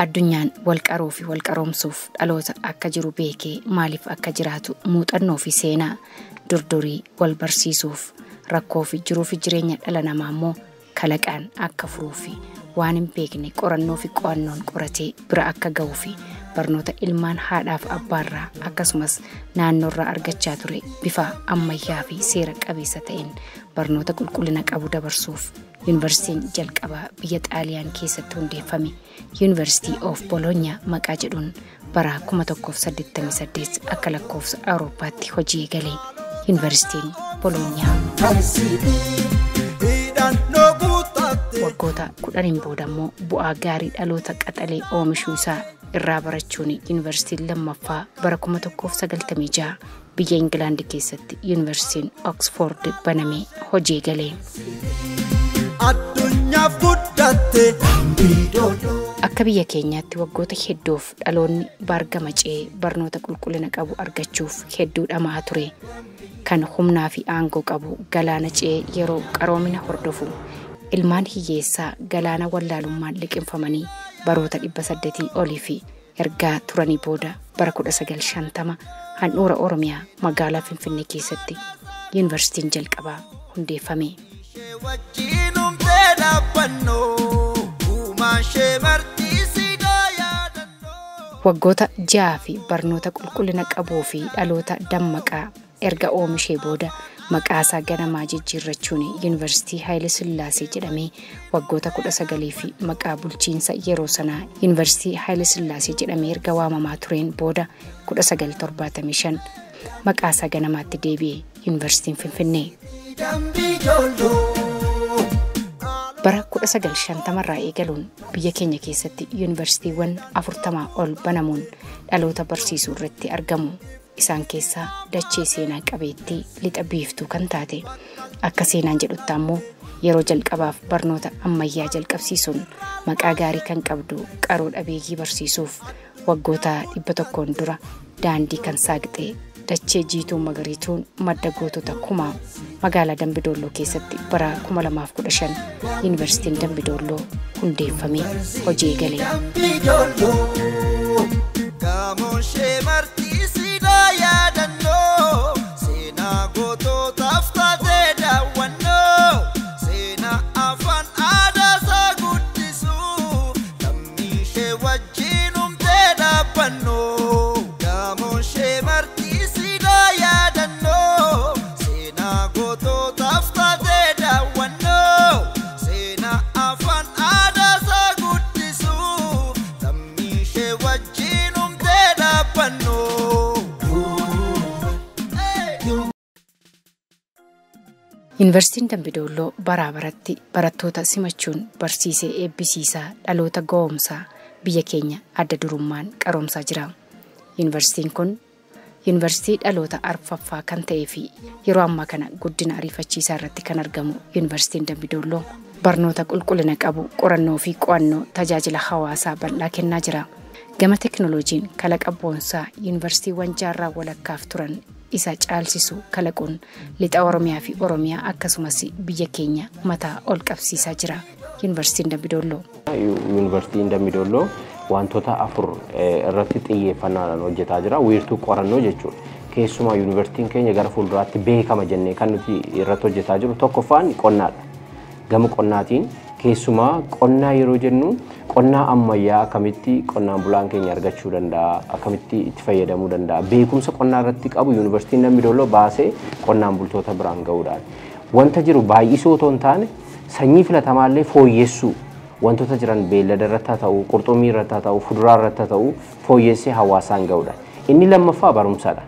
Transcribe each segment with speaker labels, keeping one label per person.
Speaker 1: Addunyaan wal qaruu fi wal qaroomsuuf dhaloota akka jiru beekee maaliif akka jiraatu muuxannoo fi seenaa durdurii wal barsiisuuf rakkoo fi jiruu fi jireenya dhala namaa immoo kalaqaan akka furuu fi waan hin beekne qorannoo fi qo'annoon qoratee bira akka ga'uu fi barnoota ilmaan haadhaaf abbaarraa akkasumas naannoorraa argachaa ture bifa ammayyaa fi seera qabeessa ta'een barnoota qulqullina qabu dabarsuuf yuunivarsiitiin jalqabaa biyya Xaaliyaan keessatti hundeeffame University of Bologna maqaa jedhuun bara 1988 akka lakkoofsa Awurooppaatti hojii eegale Yuunivarsiitiin Bologna. Waggoota 10 booda immoo bu'aa gaarii dhaloota qaxalee oomishuu isaa irraa barachuun yuunivarsiitiin lammaffaa bara 1996 biyya Ingilaand keessatti Yuunivarsiitiin Oxford banamee hojii eegale. Akka biyya keenyaatti waggoota hedduuf dhaloonni baargama ce'ee barnoota qulqullina qabu argachuuf hedduu dhama'aa ture. Kan humnaa fi aangoo qabu galaana ce'ee yeroo qaroomina hordofu ilmaan hiyyeessaa galaana wallaalummaan liqimfamanii baroota 800 olii fi ergaa turanii booda bara 1950 handhuura Oromiyaa magaalaa Finfinnee keessatti yuunivarsiitiin jalqabaa hundeeffame. Waggoota 6 fi barnoota qulqullina qabuu fi dhaloota dammaqaa erga oomishee booda maqaa isaa ganamaa jijjiirrachuun Yuunivarsiitii Haayile Sillaasee jedhamee waggoota 19 fi maqaa bulchiinsa yeroo sanaa Yuunivarsiitii Haayile Sillaasee jedhamee erga waamamaa tureen booda 1975 maqaa isaa ganamaatti deebi'e Yuunivarsiitiin Finfinnee. Bara 1950 irraa eegaluun biyya keenya keessatti yuunivarsiitiiwwan 40 ol banamuun dhaloota barsiisuu irratti argamu. Isaan keessaa dachee seenaa qabeettii lixa biiftuu kan taate akka seenaan jedhutti ammoo yeroo jalqabaaf barnoota ammayyaa jalqabsiisuun maqaa gaarii kan qabdu qaroo dhabeeyyii barsiisuuf waggoota 100 dura daandii kan saaqxee dachee jiituu magariituun madda gootota kumaa magaalaa Dambidolloo keessatti bara 2015 Yuunivarsiitiin Dambidolloo hundeeffamee hojii eegale. Yuunivarsiitiin Dambidolloo baraa baratti barattoota simachuun barsiisee eebbisiisaa dhaloota ga'oomsaa biyya keenya adda durummaan qaroomsaa jira. Yuunivarsiitiin kun yuunivarsiitii dhaloota arfaffaa kan ta'ee fi yeroo ammaa kana guddina ariifachiisaa irratti kan argamu Yuunivarsiitiin Dambidolloo barnoota qulqullina qabu qorannoo fi qo'annoo tajaajila hawaasaa bal'aa kennaa jira. Gama teekinooloojiin kalaqa boonsaa yuunivarsiitiiwwan jaarraa walakkaaf turan isa caalsisu kalaquun lixa Oromiyaa fi Oromiyaa akkasumas biyya keenya mataa ol qabsiisaa jira. Yuunivarsiitiin Dambidolloo.
Speaker 2: Yuunivarsiitiin Dambidolloo wantoota 4 irratti xiyyeeffannaadhaan hojjetaa jira. Wiirtuu qorannoo jechuudha. Keessumaa yuunivarsiitiin keenya gara fuulduraatti beekama jennee kan nuti irratti hojjetaa jiru tokkoffaan qonnaadha. Gama qonnaatiin keessumaa qonnaa yeroo jennu qonnaa ammayyaa akkamitti qonnaan bulaan keenya argachuu danda'a, akkamitti itti fayyadamuu danda'a. Beekumsa qonnaa irratti qabu yuunivarsiitiin Dambidolloo baasee qonnaan bultoota biraan ga'uudhaan. Wanta jiru baay'isuu otoo hin taane sanyii filatamaallee fooyyessuu wantoota jiran beellada irratti haa ta'u, qurxummii irratti haa ta'u, fuduraa irratti haa ta'u fooyyessee hawaasaan ga'uudha. Inni lammaffaa barumsaadha.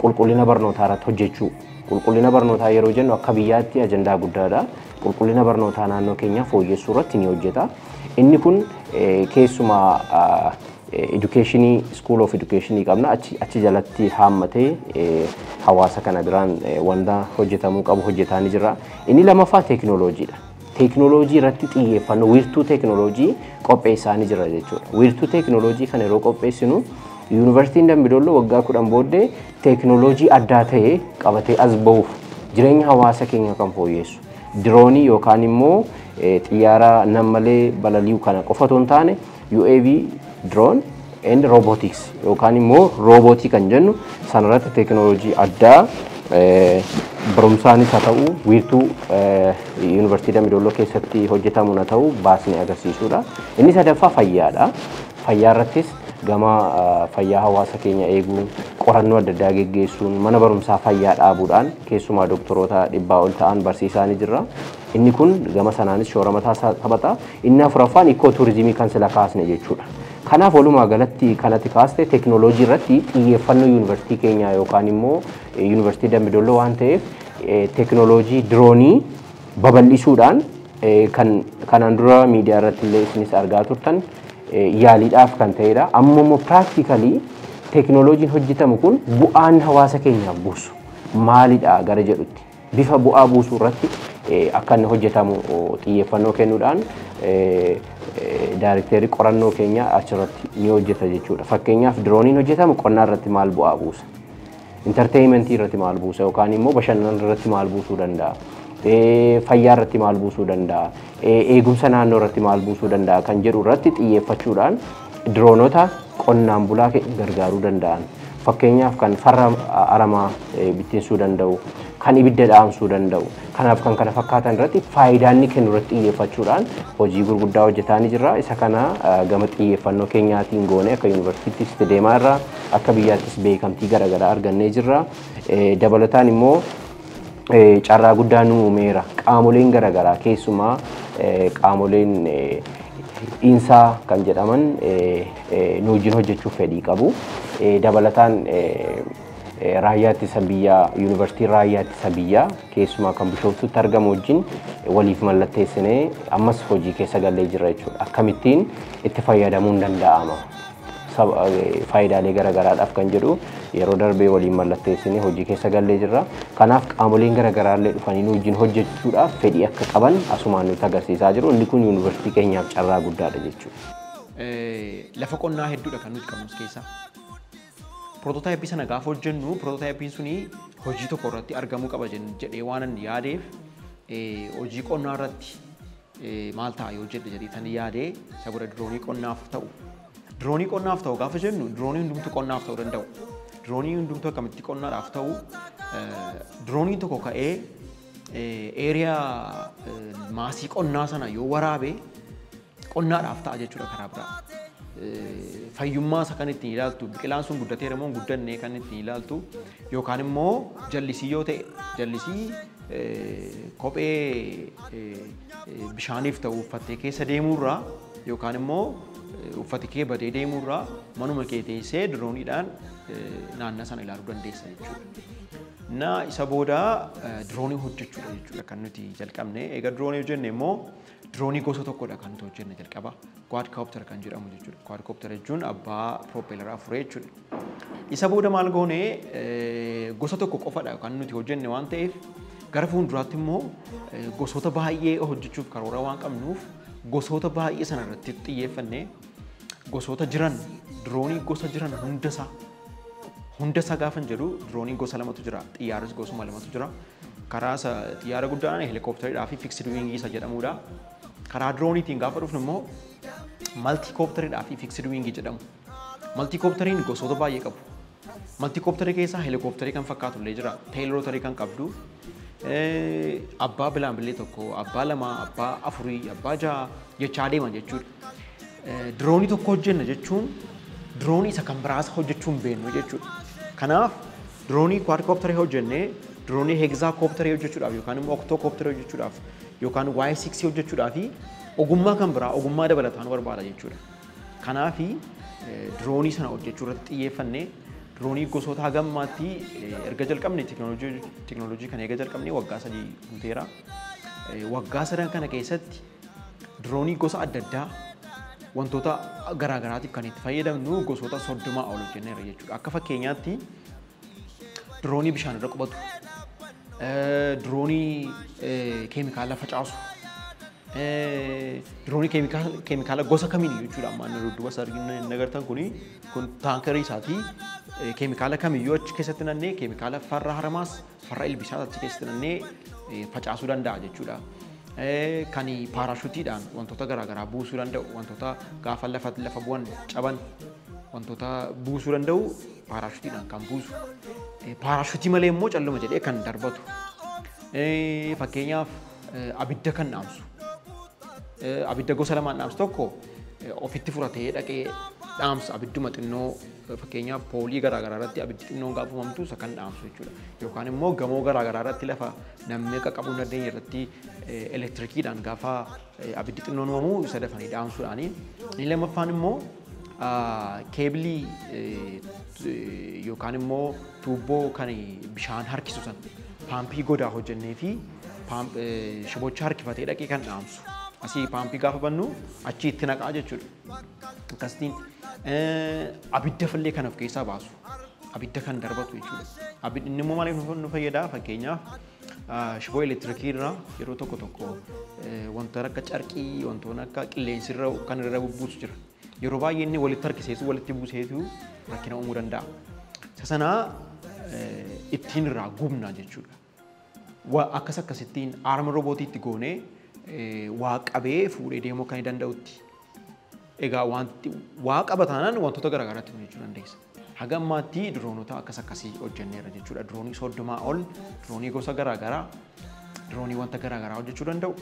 Speaker 2: Qulqullina barnootaa irratti hojjechuu. Qulqullina barnootaa yeroo jennu akka biyyaatti ajandaa guddaadha. Qulqullina barnootaa naannoo keenyaa fooyyessuu irratti ni hojjeta. Inni kun keessumaa educationii school of educationii qabna achi jalatti haammatee hawaasa kana biraan wanta hojjetamuu qabu hojjetaa ni jira. Inni lammaffaa teekinooloojiidha. Teekinooloojii irratti xiyyeeffannoo wiirtuu teekinooloojii qopheessaa ni jira jechuudha. Wiirtuu teekinooloojii kana yeroo qopheessinu Yuunivarsiitiin Dambidolloo waggaa 10 booddee teekinooloojii addaa ta'e qabatee as bahuuf jireenya hawaasa keenya kan fooyyessu diroonii yookaan immoo xiyyaara nammalee balali'u kana qofa otoo hin taane UAV Drone and robotics yookaan immoo roobootii kan jennu sanarratti teekinooloojii addaa barumsaanis haa ta'u wiirtuu Yuunivarsiitii Dambidolloo keessatti hojjetamuun haa ta'u baasnee agarsiisuudha. Inni sadaffaa fayyaadha. Fayyaa irrattis gama fayyaa hawaasa keenya eeguun, qorannoo adda addaa geggeessuun, mana barumsaa fayyaa dhaabuudhaan keessumaa doktoroota 100 ol ta'an barsiisaa ni jirra. Inni kun gama sanaanis shoora mataa isaa taphata. Inni afuraffaan ikoo turizimii kan sila kaasne jechuudha. Kanaaf walumaa galatti kanatti kaaste teekinooloojii irratti xiyyeeffannoo yuunivarsiitii keenyaa yookaan immoo Yuunivarsiitii Dambidolloo waan ta'eef, teekinooloojii diroonii babal'isuudhaan kan kanaan dura miidiyaa irratti illee isinis argaa turtan yaaliidhaaf kan ta'edha. Amma immoo practically teekinooloojiin hojjetamu kun bu'aan hawaasa keenyaaf buusu maalidha gara jedhutti bifa bu'aa buusuu irratti akka inni hojjetamu xiyyeeffannoo kennuudhaan daayirekteerri qorannoo keenya achirratti ni hojjeta jechuudha. Fakkeenyaaf dirooniin hojjetamu qonnaa irratti maal bu'aa buusa? Entertainmentii irratti maal buusa yookaan immoo bashannana irratti maal buusuu danda'a? Fayyaa irratti maal buusuu danda'a? Eegumsa naannoo irratti maal buusuu danda'a kan jedhu irratti xiyyeeffachuudhaan diroonota qonnaan bulaa gargaaruu danda'an. Fakkeenyaaf kan farra aramaa bittinsuu danda'u, kan ibidda dhaamsuu danda'u, kanaaf kan kana fakkaatan irratti faayidaa inni kennu irratti xiyyeeffachuudhaan hojii gurguddaa hojjetaa ni jirra. Isa kana gama xiyyeeffannoo keenyaatiin goone akka yuunivarsiitiittis itti deemaa irra, akka biyyaattis beekamtii garaagaraa argannee jirra. Dabalataan immoo carraa guddaa nu uumeera. Qaamoleen garaagaraa, keessumaa qaamoleen dhiinsaa kan jedhaman, nu wajjin hojjechuuf fedhii qabu. Dabalataan raayyaa ittisa biyyaa, yuunivarsiitii raayyaa ittisa biyyaa keessumaa kan Bishooftutti argamu wajjin waliif mallatteessinee ammas hojii keessa gallee jirra jechuudha. Akkamittiin itti fayyadamuun danda'ama? Faayidaalee garaagaraadhaaf kan jedhu yeroo darbee waliin mallatteessinee hojii keessa gallee jirra. Kanaaf qaamoleen garaagaraa illee dhufanii nu wajjin hojjechuudhaaf fedhii akka qaban asumaan nutti agarsiisaa jiru. Inni kun yuunivarsiitii keenyaaf carraa guddaadha jechuudha.
Speaker 3: Lafa qonnaa hedduudha kan nuti qabnu as keessaa. Prototype sana gaafa hojjennu, prototypeiin suni hojii tokko irratti argamuu qaba jedhee waan ani yaadeef, hojii qonnaa irratti maal ta'a yoo jedhe jedhee tan yaadee isa booda diroonii qonnaaf ta'u. Diroonii qonnaaf ta'u gaafa jennu, diroonii hundumtuu qonnaaf ta'uu danda'u. Diroonii hundumtuu akkamitti qonnaadhaaf ta'u? Dirooniin tokko ka'ee area maasii qonnaa sana yoo waraabe qonnaadhaaf ta'a jechuudha karaa biraa. Fayyummaa isaa kan ittiin ilaaltu, biqilaan sun guddateera moo hin guddanne kan ittiin ilaaltu, yookaan immoo jallisii yoo ta'e, jallisii kophee bishaaniif ta'u uffattee keessa deemuurraa yookaan immoo uffati kee badee deemuurraa manuma kee teessee dirooniidhaan naannoo sana ilaaluu dandeessa jechuudha. Na isa booda diroonii hojjechuudha jechuudha kan nuti jalqabne. Egaa diroonii hojjenne immoo diroonii gosa tokkodha kan nuti hojjenne jalqaba. Quadcopter kan jedhamu jechuudha. Quadcopter jechuun abbaa propeller afurii jechuudha. Isa booda maal goone? Gosa tokko qofadha kan nuti hojjenne waan ta'eef, gara fuulduraatti immoo gosoota baay'ee hojjechuuf karoora waan qabnuuf, gosoota baay'ee sana irratti xiyyeeffannee gosoota jiran, diroonii gosa jiran hundasaa gaafan jedhu, diroonii gosa lamatu jira, xiyyaaris gosuma lamatu jira. Karaa isa xiyyaara guddaadhaan helikooppitariidhaa fi fixed wingii isa jedhamudha. Karaa dirooniitiin gaafa dhufnu immoo multicopteriidhaa fi fixed wingii jedhamu. Multicopteriin gosoota baay'ee qabu. Multicopterii keessaa helikooppitarii kan fakkaatu illee jira, tail rotorii kan qabdu. Abbaa bilaambilee tokko, abbaa lama, abbaa afurii, abbaa jaha jechaa deeman jechuudha. Diroonii tokko hojjenna jechuun diroonii isa kan biraas hojjechuu hin beeknu jechuudha. Kanaaf diroonii quadcopterii hojjennee diroonii hexacopterii hojjechuudhaaf yookaan immoo octocopterii hojjechuudhaaf yookaan Y6 hojjechuudhaaf ogummaa kan biraa, ogummaa dabalataa nu barbaada jechuudha. Kanaaf diroonii sana hojjechuu irratti xiyyeeffannee diroonii gosoota hagammaatti erga jalqabne, teekinooloojii kana erga jalqabne waggaa 3 guuteera. Waggaa sadan kana keessatti diroonii gosa adda addaa wantoota garaagaraatiif kan itti fayyadamnu gosoota 30 ol hojjenneerra jechuudha. Akka fakkeenyaatti diroonii bishaan irra qubatu, diroonii keemikaala facaasu, diroonii keemikaala gosa kamiin jechuudha. Amma inni dudduuba isaa arginu agartan kuni kun taankarii isaati. Keemikaala kamiyyuu achi keessatti nannee, keemikaala farra haramaas farra ilbiisaas achi keessatti nannee facaasuu danda'a jechuudha. Kan paarashuutiidhaan wantoota garaagaraa buusuu danda'u, wantoota gaafa lafa bu'an caban wantoota buusuu danda'u paarashuutiidhaan kan buusu. Paarashuutii malee immoo calluma jedhee kan darbatu. Fakkeenyaaf abidda kan dhaamsu. Abidda gosa lamaan dhaamsu, tokko ofitti fudhatee dhaqee dhaamsa abidduma xinnoo, fakkeenyaaf poolii garaagaraa irratti abiddi xinnoon gaafa uumamtu isa kan dhaamsu jechuudha. Yookaan immoo gamoo garaagaraa irratti lafa namni qaqqabuu hin dandeenye irratti elektirikiidhaan gaafa abiddi xinnoon uumamu isa dafanii dhaamsuudhaani. Inni lammaffaan immoo keebilii yookaan immoo tuubboo kan bishaan harkisu san paampii godaa hojjennee fi shibocha harkifatee dhaqee kan dhaamsu. Asii paampii gaafa bannu achi itti naqaa jechuudha. Akkasitiin abidda fallee kan of keessaa baasu. Abidda kan darbatu jechuudha. Abiddi inni immoo maaliif nu fayyada? Fakkeenyaaf shiboo elektirikii irraa yeroo tokko tokko wantoota akka carqii, wantoonni akka qilleensi irra kan irra bubbuusu jira. Yeroo baay'ee inni walitti harkiseetu walitti buuseetu rakkina uumuu danda'a. Isa sanaa ittiin irraa gubna jechuudha. Akkas akkasittiin arm roobootiitti goonee waa qabee fuudhee deemuu kan danda'utti. Egaa wanti waa qaba taanaan wantoota garaagaraatti hojjechuu dandeessa. Haga ammaatti diroonota akkas akkasii hojjenneerra jechuudha. Diroonii 30 ol, diroonii gosa garaagaraa, diroonii wanta garaagaraa hojjechuu danda'u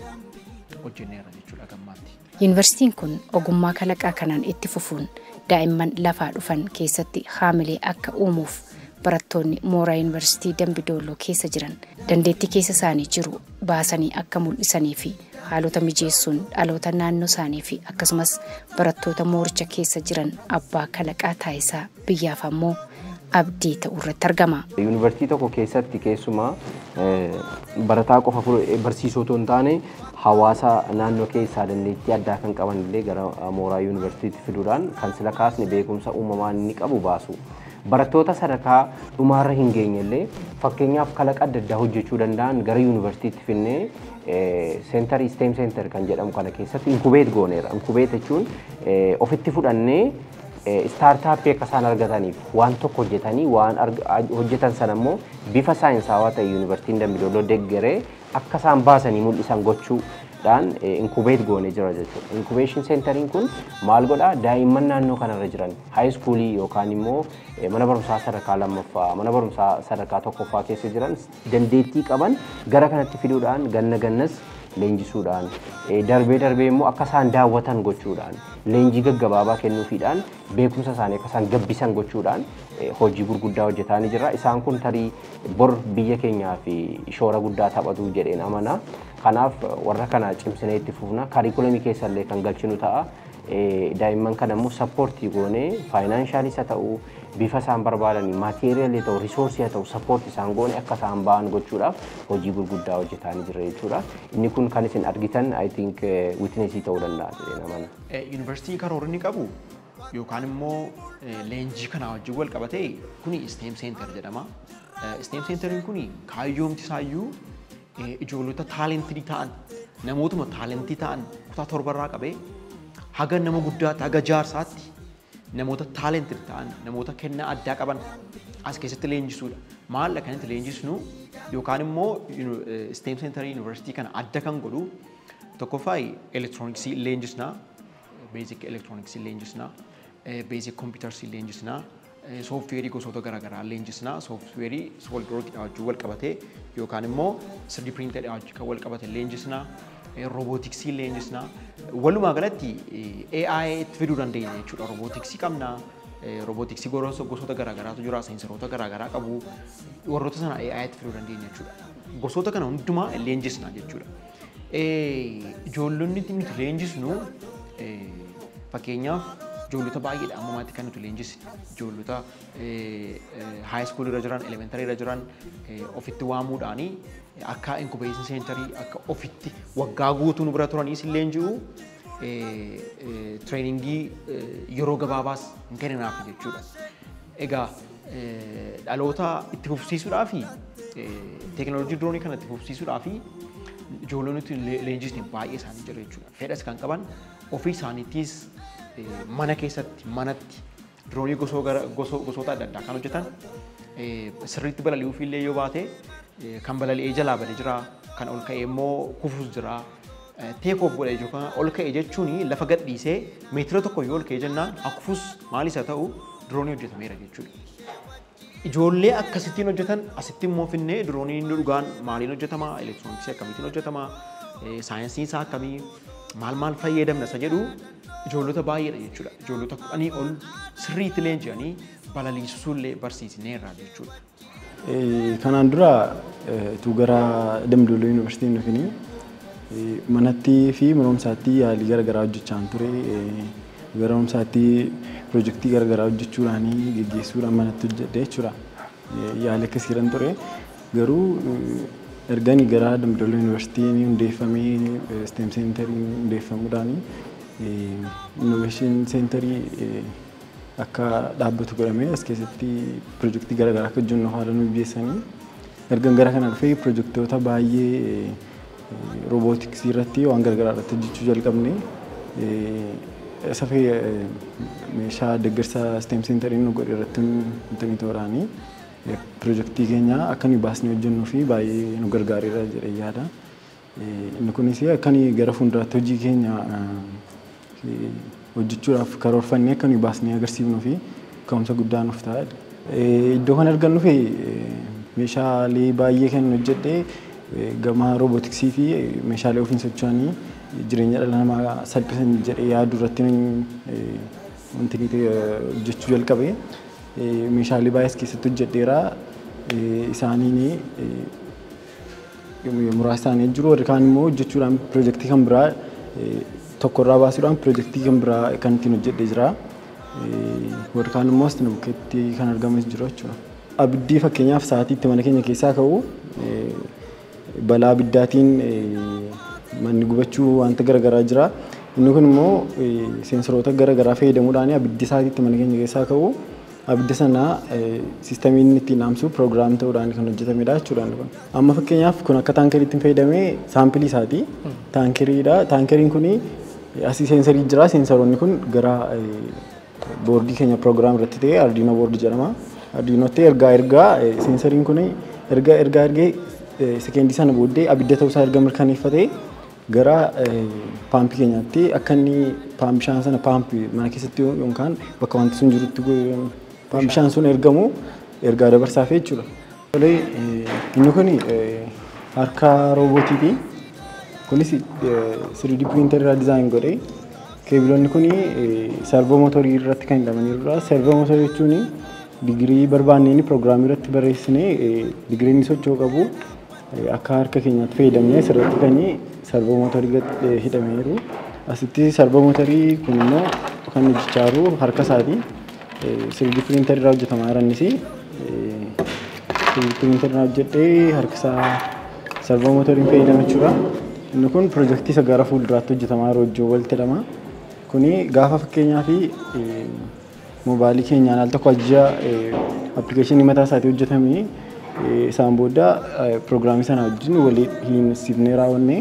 Speaker 3: hojjenneerra jechuudha haga ammaatti.
Speaker 1: Yuunivarsiitiin kun ogummaa kalaqaa kanaan itti fufuun daa'imman lafaa dhufan keessatti haamilee akka uumuuf barattoonni mooraa Yuunivarsiitii Dambi Doolloo keessa jiran dandeettii keessa isaanii jiru baasanii akka mul'isanii fi haalota mijeessuun dhaloota naannoo isaanii fi akkasumas barattoota mooricha keessa jiran abbaa kalaqaa taasisaa biyyaaf ammoo abdii ta'uu irratti argama.
Speaker 2: Yuunivarsiitii tokko keessatti keessumaa barataa qofa barsiisoo otoo hin taane hawaasa naannoo keessaa dandeettii addaa kan qaban illee gara mooraa yuunivarsiitiitti fiduudhaan kan sila kaasne beekumsa uumamaa inni qabu baasu. Barattoota sadarkaa dhumaarra hin geenye illee fakkeenyaaf kalaqa adda addaa hojjechuu danda'an gara yuunivarsiitiitti finnee seentarii STEM center kan jedhamu kana keessatti incubate gooneera. Incubate jechuun ofitti fudhannee startup akka isaan argataniif waan tokko hojjetanii waan hojjetan sana immoo bifa saayinsaawaa ta'e Yuunivarsiitiin Dambi Doolloo deeggaree akka isaan baasanii mul'isan gochuudhaan incubate goonee jira jechuudha. Incubation centeriin kun maal godhaa? Daa'imman naannoo kanarra jiran high schoolii yookaan immoo mana barumsaa sadarkaa lammaffaa, mana barumsaa sadarkaa tokkoffaa keessa jiran dandeettii qaban gara kanatti fiduudhaan ganna gannas leenjisuudhaan, darbee darbee immoo akka isaan daawwatan gochuudhaan, leenjii gaggabaabaa kennuufiidhaan beekumsa isaanii akka isaan gabbisan gochuudhaan hojii gurguddaa hojjetaa ni jira. Isaan kun tarii bor biyya keenyaa fi shoora guddaa taphatu jedheen amana. Kanaaf warra kana cimsinee itti fufna. Kaariikulamii keessallee kan galchinu ta'a. Daa'imman kana immoo support goonee financialis haa ta'u, bifa isaan barbaadan material ta'u, resource haa ta'u, support isaan goone akka isaan ba'an gochuudhaaf hojii gurguddaa hojjetaa ni jira jechuudha. Inni kun kan isin argitan I think witness ta'uu danda'a jedheen amana.
Speaker 3: Yuunivarsiitiin karoora inni qabu yookaan immoo leenjii kanaa wajjin wal qabatee kuni STEM Center jedhama. STEM Centeriin kuni kaayyoomti isaayyuu ijoollota talented ta'an, namootuma talented ta'an kutaa torbarraa qabee haga nama guddaatti, haga jaarsaatti namoota talented ta'an, namoota kennaa addaa qaban as keessatti leenjisuudha. Maal kan itti leenjisnu yookaan immoo STEM Centerii yuunivarsiitii kana adda kan godhu tokkoffaa elektirooniksii leenjisnaa, basic elektirooniksii leenjisnaa, basic kompiitarsii leenjisnaa, sooftiweerii gosoota garaagaraa leenjisnaa, sooftiweerii SolidWorkidhaa wajjin wal qabatee yookaan immoo 3D printeridhaa wajjin kan wal qabate leenjisnaa, roobootiksii leenjisnaa. Walumaa galatti AI itti fiduu dandeenya jechuudha. Roobootiksii qabna. Roobootiksii gosoota garaagaraatu jira, seensaroota garaagaraa qabu. Warroota sana AI itti fiduu dandeenya jechuudha. Gosoota kana hundumaa leenjisna jechuudha. Ijoollonni nuti leenjisnu fakkeenyaaf ijoollota baay'eedha ammamaatti kan nuti leenjisne. Ijoollota high school irra jiran, elementary irra jiran ofitti waamuudhaani akka incubation centerii akka ofitti waggaa guutuu nu bira turaniis leenji'u, training yeroo gabaabaas hin kenninaaf jechuudha. Egaa dhaloota itti fufsiisuudhaa fi teekinooloojii diroonii kana itti fufsiisuudhaa fi ijoollonni nuti leenjisne baay'ee isaanii jiru jechuudha. Fedhas kan qaban ofii isaaniittis mana keessatti manatti diroonii gosoota adda addaa kan hojjetan, sirriitti balali'uuf illee yoo baate kan balali'ee jalaa bade jira, kan ol ka'ee immoo kufus jira. Take off godhe yookaan ol ka'e jechuun lafa gadhiisee meetira 1 yoo ol ka'e jennaan akkufus maalis haa ta'u diroonii hojjetameera jechuudha. Ijoollee akkasittiin hojjetan asitti immoo finnee dirooniin inni dhugaan maaliin hojjetama, elektirooniksii akkamittiin hojjetama, saayinsiin isaa akkamii, maal maal fayyadamna isa jedhu ijoollota baay'eedha jechuudha. Ijoollota 10 ol sirriitti leenji'anii balaliisisuullee barsiisneerra jechuudha.
Speaker 4: Kanaan dura utuu gara Dambi Dolloo Yuunivarsiitii hin dhufin manatti fi barumsaatti yaalii garaagaraa hojjechaa ture. Gara barumsaatti piroojeektii garaagaraa hojjechuudhaan geggeessuudhaan manatti hojjedhe jechuudha. Yaalii akkasiiran ture. Garuu erga ani gara Dambi Dolloo Yuunivarsiitiin hundeeffamee STEM seentariin hundeeffamuudhaan innoveeshin seentarii akka dhaabbatu godhamee as keessatti piroojeektii garaagaraa akka hojjennu haala nu mijeessanii erga gara kana dhufee piroojeektoota baay'ee roobootiksii irratti waan garaagaraa irratti hojjechuu jalqabne. Safee meeshaa deeggarsa STEM seentariin nu godhe irratti wantoonni ta'uudhaan piroojeektii keenya akka nuyi baasnee hojjennuu fi baay'ee nu gargaareera jedhee yaada. Inni kunis akka nuyi gara fuulduraatti hojii keenya hojjechuudhaaf karoorfannee akka nuyi baasnee agarsiifnuu fi ka'umsa guddaa nuuf ta'a. Iddoo kana erga dhufe meeshaalee baay'ee kan hojjedhe gama roobootiksii fi meeshaalee ofiin socho'anii jireenya dhala namaa salphisan jedhee yaadu irratti wanti hojjechuu jalqabe. Meeshaalee baay'ees keessatti hojjedheera. Isaaniin muraasa isaanii jiru. Warri kaan immoo hojjechuudhaan piroojeektii kan biraa tokkorraa baasuudhaan piroojeektii kan biraa kan ittiin hojjedhee jira. Warri kaan immoo as bukkeetti kan argamas jiru jechuudha. Abiddi fakkeenyaaf sa'aatii itti mana keenya keessaa ka'u balaa abiddaatiin manni gubachuu wanta garaagaraa jira. Inni kun immoo seensaroota garaagaraa fayyadamuudhaan abiddi sa'aatii itti mana keenya keessaa ka'u abidda sana siistamiin inni ittiin dhaamsu piroogiraam ta'uudhaan kan hojjetamedha jechuudha. Amma fakkeenyaaf kun akka taankeriitti fayyadamee saampilii isaati. Taankeriidha. Taankeriin kun asii seensarii jira. Seensaroonni kun gara boordii keenya piroogiraam irratti ta'e Arduino boordii jedhama. Arduinootti ergaa seensariin kun ergaa ergee sekeendii sana booddee abidda ta'uusaa erga mirkaneeffatee gara paampii keenyaatti akka inni bishaan sana paampii mana keessatti yookaan bakka wanti sun jirutti bishaan sun ergamu ergaa dabarsaaf jechuudha. Inni kun harka roobootiiti. Kunis 3D printer irraa dizaayin godhee keebiloonni kun servoo mootorii irratti kan hidhamanidha. Servoo mootorii jechuun digirii barbaanneen piroogiraamii irratti barreessinee digirii inni socho'u qabu akka harka keenyaatti fayyadamnee asirratti kan servoo mootorii hidhamee jiru. Asitti servoo mootorii kun immoo kan hojjechaa jiru harka isaati. 3D printer irraa hojjetamaa jira innis. 3D printer irraa hojjedhee harka isaa servoo mootoriin fayyadama jechuudha. Inni kun piroojeektii isa gara fuulduraatti hojjetamaa jiru wajjin walitti hidhama. Kuni gaafa fakkeenyaa fi moobaayilii keenyaan al tokko ajaja appilikeeshinii mataa isaatii hojjetamee isaan booda piroogiraamii sana wajjin walii hinsifnee raawwannee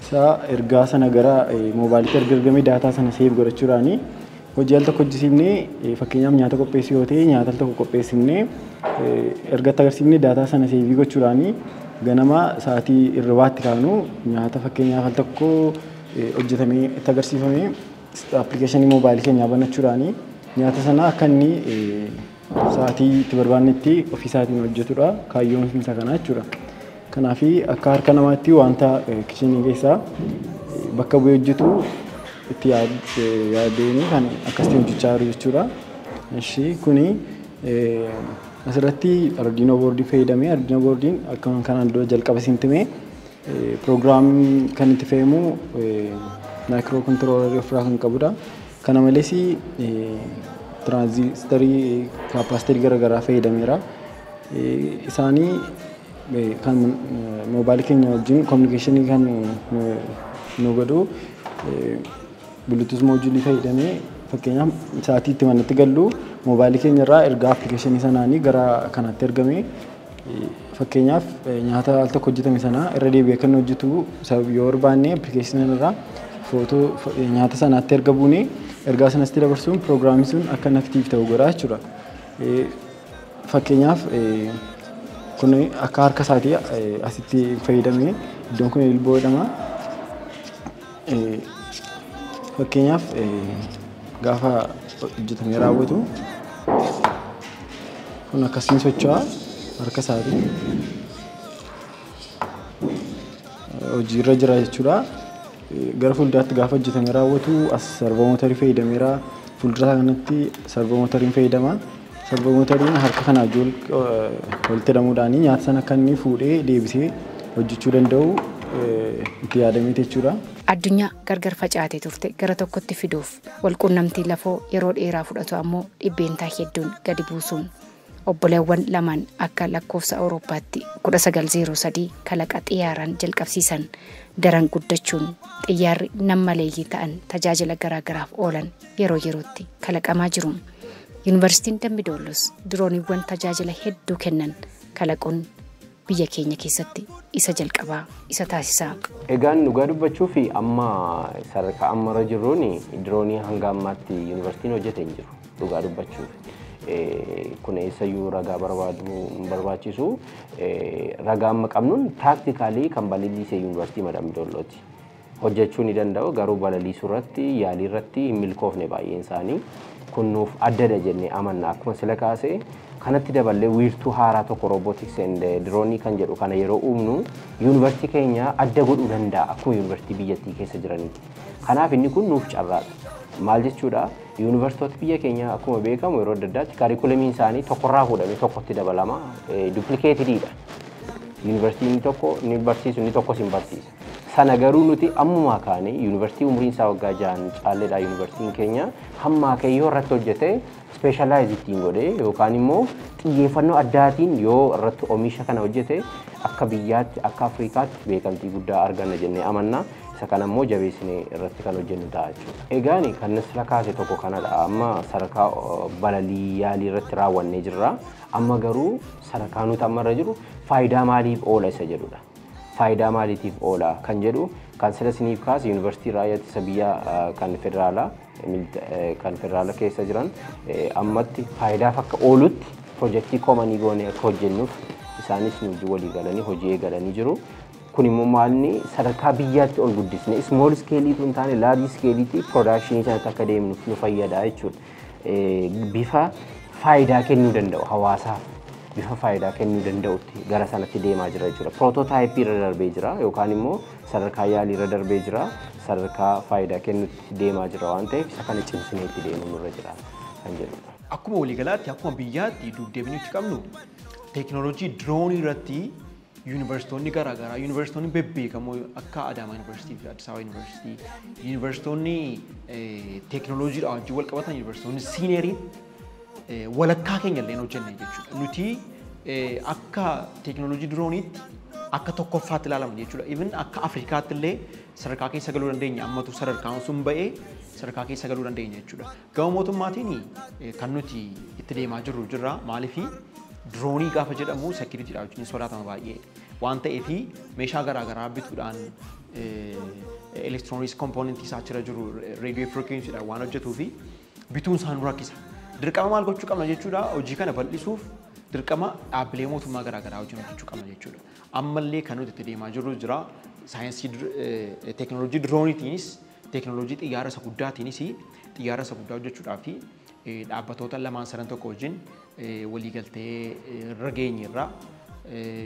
Speaker 4: isa ergaa sana gara moobaayiliitti erga ergamee daataa sana seef godhachuudhaan hojii al tokko hojjisiifnee fakkeenyaaf nyaata qopheessuu yoo ta'e nyaata al tokko qopheessifnee erga itti agarsiifnee daataa sana seefii gochuudhaan ganama sa'aatii irribaatti kaanu nyaata fakkeenyaaf al tokko hojjetamee itti agarsiifamee appilikeeshinii moobaayilii keenyaa banachuudhaan nyaata sana akka inni sa'aatii itti barbaannetti ofii isaatiin hojjetudha. Kaayyoon isa kanaa jechuudha. Kanaaf akka harka namaatti wanta kichinii keessaa bakka bu'ee hojjetu itti yaadeen kan akkasitti hojjechaa jiru jechuudha. Ishii kuni asirratti Arduino boordii fayyadamee Arduino boordiin akkuma kanaan dura jalqaba siin timee piroogiraamii kan itti fayyadamu maayikiroo kontiroolarii ofirraa kan qabudha. Kana malees tiraanzistarii kaapaasitarii garaagaraa fayyadameera. Isaanii kan moobaayilii keenya wajjin kominikeeshinii kan nu godhu buluutuus moojuulii fayyadamee fakkeenyaaf sa'aatii itti manatti gallu moobaayilii keenya irraa ergaa appilikeeshinii sanaanii gara kanaatti ergamee fakkeenyaaf nyaata al tokko hojjetame sana irra deebi'ee kan hojjetu yoo barbaanne appilikeeshinii irraa footoo nyaata sanaatti erga buunee ergaa sanatti dabarsuun piroogiraamii sun akka inni aktiif ta'u godha jechuudha. Fakkeenyaaf kun akka harka isaatii asitti fayyadamee iddoon kun elboo jedhama. Fakkeenyaaf gaafa hojjetamee raawwatu kun akkasiin socho'a harka isaatiin hojiirra jira jechuudha. Gara fuulduraatti gaafa hojjetamee raawwatu as sarvoomotarii fayyadameera. Fuuldura kanatti sarvoomotoriin fayyadama. Sarvoomotoriin harka kanaa walitti hidhamuudhaan nyaata sana akka inni fuudhee deebisee hojjechuu danda'u itti yaadameeti jechuudha.
Speaker 1: Addunyaa gargar facaatee turte gara tokkotti fiduuf walquunnamtii lafoo yeroo dheeraa fudhatu ammoo dhibbeentaa hedduun gadi buusuun obboleewwan lamaan akka lakkoofsa Awurooppaatti 1903 kalaqa xiyyaaraan jalqabsiisan daran guddachuun xiyyaarri nammaleeyyii ta'an tajaajila garaagaraaf oolan yeroo yerootti kalaqamaa jiru. Yuunivarsiitiin Dambidoollos dirooniiwwan tajaajila hedduu kennan kalaquun biyya keenya keessatti isa jalqabaa isa taasisa.
Speaker 2: Egaan dhugaa dubbachuu fi amma sadarkaa ammarra jirruun diroonii hanga ammaatti yuunivarsiitiin hojjete hin jiru dhugaa dubbachuuf. Kun eessayyuu ragaa barbaachisu ragaa amma qabnuun piraaktikaalii kan balaliisee yuunivarsiitii Dambidoollooti. Hojjechuu ni danda'u garuu balaliisuu irratti yaalii irratti hin milkoofne baay'een isaanii. Kun nuuf addadha jennee amanna akkuma sila kaasee kanatti daballee wiirtuu haaraa tokko roobootiks and diroonii kan jedhu kana yeroo uumnu yuunivarsiitii keenya adda godhuu danda'a akkuma yuunivarsiitii biyyattii keessa jiranitti. Kanaaf inni kun nuuf carraadha. Maal jechuudha yuunivarsiitota biyya keenya akkuma beekamu yeroo adda addaatti kaarikulamiin isaanii tokkorraa fuudhamee tokkotti dabalama duplikeetididha. Yuunivarsiitiin tokko ni barsiisu inni tokkos hin barsiisu. Sana garuu nuti ammumaa kaanee yuunivarsiitii umriin isaa waggaa 6 caalleedha yuunivarsiitiin keenya hamma akayyoo irratti hojjetee ispeeshaalaayiz ittiin godhee yookaan immoo xiyyeeffannoo addaatiin yoo irratti oomisha kana hojjete akka biyyaatti akka Afrikaatti beekamtii guddaa arganna jennee amanna. Isa kana immoo jabeessinee irratti kan hojjennu ta'a jechuudha. Egaan kan sila kaase tokko kanadha. Amma sadarkaa balalii yaalii irratti raawwannee jirra. Amma garuu sadarkaa nuti ammarra jiru faayidaa maaliif oola isa jedhudha. Faayidaa maaliitiif oola kan jedhu kan sila isiniif kaase yuunivarsiitii raayyaa ittisa biyyaa kan federaalaa keessa jiran ammatti faayidaaf akka oolutti piroojeektii koomanii goonee akka hojjennuuf isaanis nu walii galanii hojii eegalanii jiru. Kun immoo maalni sadarkaa biyyaatti ol guddisne small scale hin taane large scale production sanatti akka deemnuuf nu fayyada jechuudha. Bifa faayidaa kennuu danda'u hawaasaaf bifa faayidaa kennuu danda'utti gara sanatti deemaa jira jechuudha. Prototype irra darbee jira yookaan immoo sadarkaa yaalii irra darbee jira sadarkaa faayidaa kennuutti deemaa jira waan ta'eef isa kana cimsinee itti deemuu nurra jira kan jedhudha.
Speaker 3: Akkuma waliigalaatti akkuma biyyaatti dubdeebinii nuti qabnu teekinooloojii diroonii irratti yuunivarsiitonni garaagaraa yuunivarsiitonni bebbeekamoo akka Adaamaa Yuunivarsiitii fi Addis Ababa Yuunivarsiitii yuunivarsiitonni teekinooloojiidhaan wajjin wal qabatan yuunivarsiitonni siineeriin walakkaa keenya illee hojjenne jechuudha. Nuti akka teekinooloojii dirooniitti akka tokkoffaatti ilaalamna jechuudha. Even akka Afrikaatti illee sadarkaa keessa galuu dandeenya. Ammatu sadarkaan sun ba'ee sadarkaa keessa galuu dandeenya jechuudha. Gama mootummaatiin kan nuti itti deemaa jirru jirra. Maaliif diroonii gaafa jedhamu seekiriitiidhaan wajjin sodaatama baay'ee waan ta'eef meeshaa garaagaraa bituudhaan elektirooniks kompoonentii isaa achirra jiru reediyoo firikwensiidhaan waan hojjetuu fi bituun isaa nu rakkisa. Dirqama maal gochuu qabna jechuudha hojii kana bal'isuuf dirqama dhaabbilee mootummaa garaagaraa wajjin hojjechuu qabna jechuudha. Ammallee kan nuti itti deemaa jirru jira saayinsii teekinooloojii dirooniitiinis teekinooloojii xiyyaara isa guddaatiinis xiyyaara isa guddaa hojjechuudhaaf dhaabbatoota lamaan sadan tokko wajjin waliigaltee irra geenyerra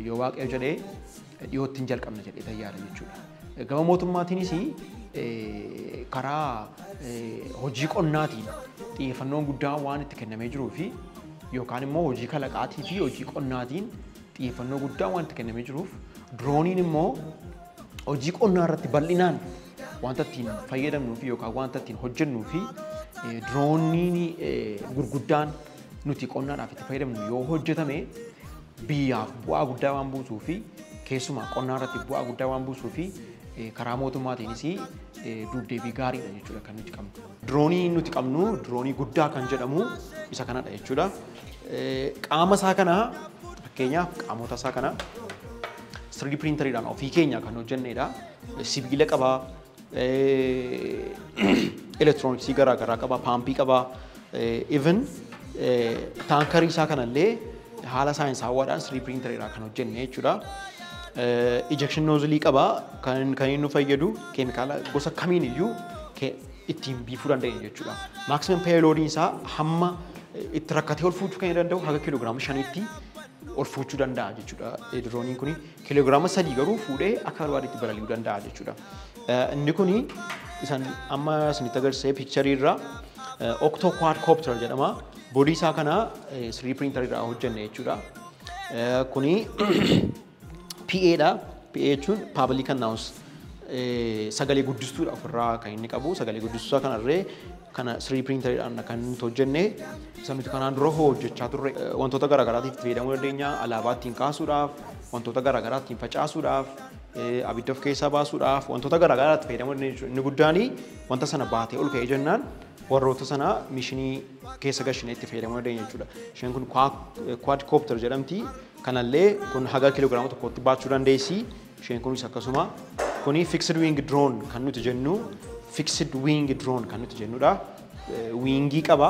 Speaker 3: yoo waaqayyo jedhee dhiyootti hin jalqabna jedhee tayyaara jechuudha. Gama mootummaatiinis karaa hojii qonnaatiin xiyyeeffannoon guddaan waan itti kennamee jiruu fi yookaan immoo hojii kalaqaatii fi hojii qonnaatiin xiyyeeffannoo guddaan waan itti kennamee jiruuf dirooniin immoo hojii qonnaa irratti bal'inaan wanta ittiin fayyadamnuu fi yookaan wanta ittiin hojjennuu fi dirooniin gurguddaan nuti qonnaadhaaf itti fayyadamnu yoo hojjetame biyyaaf bu'aa guddaa waan buusuu fi keessumaa qonnaa irratti bu'aa guddaa waan buusuu fi karaa mootummaatiinis dubdeebii gaariidha jechuudha kan nuti qabnu. Diroonii nuti qabnu diroonii guddaa kan jedhamu isa kanadha jechuudha. Qaama isaa kana fakkeenyaaf qaamota isaa kana 3D printeriidhaan ofii keenya kan hojjennedha. Sibiila qabaa, elektirooniksii garaagaraa qabaa, paampii qabaa, even taankarii isaa kanallee haala saayinsaawwaadhaan 3D printeriidhaan kan hojjenne jechuudha. Ejection nozzle qaba kan inni nu fayyadu keemikaala gosa kamiin iyyuu ittiin biifuu dandeenya jechuudha. Maximum payload isaa hamma itti rakkatee ol fuuchuu kan danda'u haga kiiloogiraama 5tti ol fuuchuu danda'a jechuudha. Dirooniin kuni kiiloogiraama 3 garuu fuudhee akka barbaadetti balali'uu danda'a jechuudha. Inni kuni isan amma isinitti agarsiisee piikcharii irraa Octo Quadcopter jedhama. Boodii isaa kana 3D printer irraa hojjenne jechuudha. Kuni PA dha. PA jechuun public announce sagalee guddistuudha ofirraa kan inni qabu. Sagalee guddistuu kanarree kana 3D printer dhaan kan nuti hojjenne. Isa nuti kanaan dura hojjechaa turre wantoota garaagaraatiif itti fayyadamuu dandeenya. Alaabaa ittiin kaasuudhaaf, wantoota garaagaraa ittiin facaasuudhaaf, abidda of keessaa baasuudhaaf, wantoota garaagaraa itti fayyadamuu dandeenya. Inni guddaan wanta sana baatee ol ka'ee jennaan warroota sana mishinii keessa gashinee itti fayyadamuu dandeenya jechuudha. Isheen kun quadcopter jedhamti. Kanallee kun haga kiiloogiraama 1tti baachuu dandeessi. Isheen kunis akkasuma. Kuni fixed wing drone kan nuti jennu, fixed wing drone kan nuti jennudha. Wingii qaba,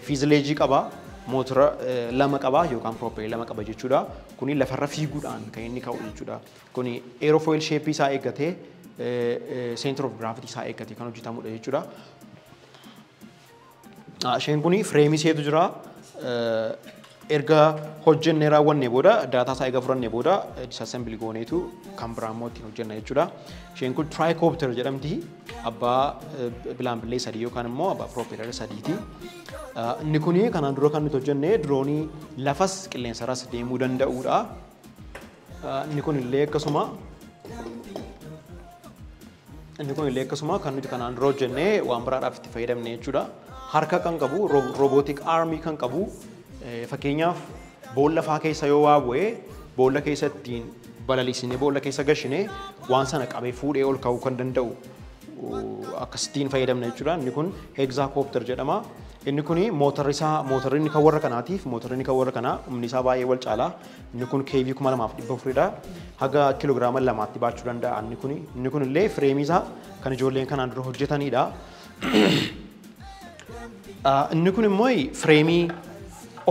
Speaker 3: fiizileejii qaba, mootora 2 qaba yookaan propeller 2 qaba jechuudha. Kuni lafarra fiiguudhaan kan inni ka'u jechuudha. Kuni aerofoil shape isaa eeggatee center of gravity isaa eeggatee kan hojjetamudha jechuudha. Isheen kuni fireemii isheetu jira. Erga hojjennee raawwannee booda daataa isaa eega furannee booda disassembly gooneetu kan biraa immoo ittiin hojjenna jechuudha. Isheen kun tricopter jedhamti. Abbaa bilaambilee 3 yookaan immoo abbaa propeller 3ti. Inni kuni kanaan dura kan nuti hojjenne diroonii lafas qilleensarras deemuu danda'udha. Inni kun illee akkasuma kan nuti kanaan dura hojjenne waan biraadhaaf itti fayyadamne jechuudha. Harka kan qabu, robotic army kan qabu, fakkeenyaaf boolla faa keessa yoo waa bu'ee boolla keessa ittiin balaliisinee boolla keessa gashinee waan sana qabee fuudhee ol ka'uu kan danda'u akkasittiin fayyadamna jechuudha. Inni kun hexacopter jedhama. Inni kun mootorri isaa mootorri inni kan warra kanaatiif mootorri inni kan warra kanaa humni isaa baay'ee wal caala. Inni kun KV 2400 dha. Haga kiiloogiraama 2tti baachuu danda'a inni kun. Inni kun illee fireemii isaa kan ijoolleen kanaan dura hojjetanidha. Inni kun immoo fireemii